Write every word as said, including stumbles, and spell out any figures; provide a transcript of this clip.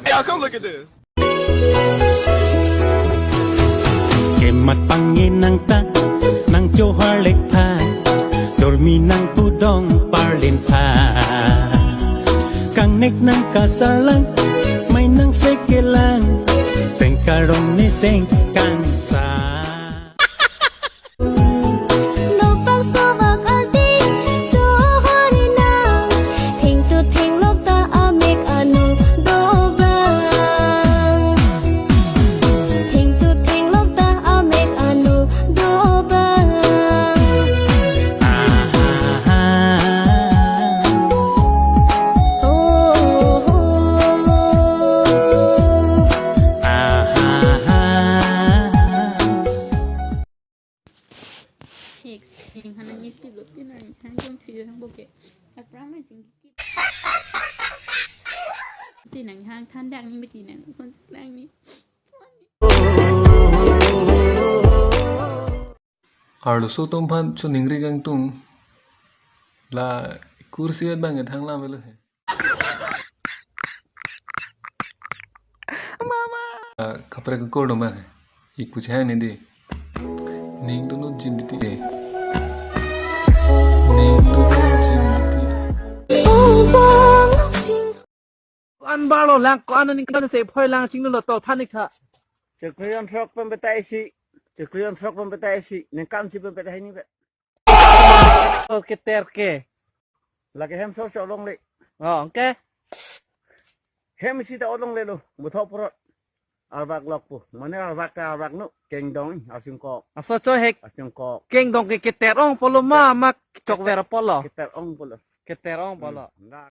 Y'all come look at this. Kemat pange nang ta, nang chohar lek pha, dormi nang pudong parlin pha. Kangnek nang kasarlang, mai nang sekelang, seng karong ne seng kangsa. Nopang sovak adi, chohor inang, thengtu thenglok ta amek anu dobang. Thengtu thenglok ta amek anu dobang. Aha. Oh, oh, oh. Aha. Six. Sing hanang miss pi blot pi nang hang jong three hang boke. Apra ma jing ki. Ti nang hang than dang ni mati nang son nang ni. Arloso atum aphan choningri kangtung. La kursi vet bang thang lam velo he. Mama. Ah, kaprek kor doma he. Iku chang ni di. Ning tu nu jin di ti. Ning tu nu jin di ti. Ko-an barlo lang, ko-an aningkan se phoi lang chinglu lo to thanik tha. Chekrion throk pembetai si. Chekrion throk pembetai si. Ningkan si pembetai ni be. Oh, keter ke. Lake hem so so longle. Oh, okay. Hem isi ta longle lo. Buthok purot. Arvak lok pu. Mane arvak ta arvak nu. Kengdong arsing kok. Aso cho hek. Arsing kok. Kengdong ke keter ong polo ma, ma chok ver polo. Keter ong polo. Keter ong polo. Hmm, nda.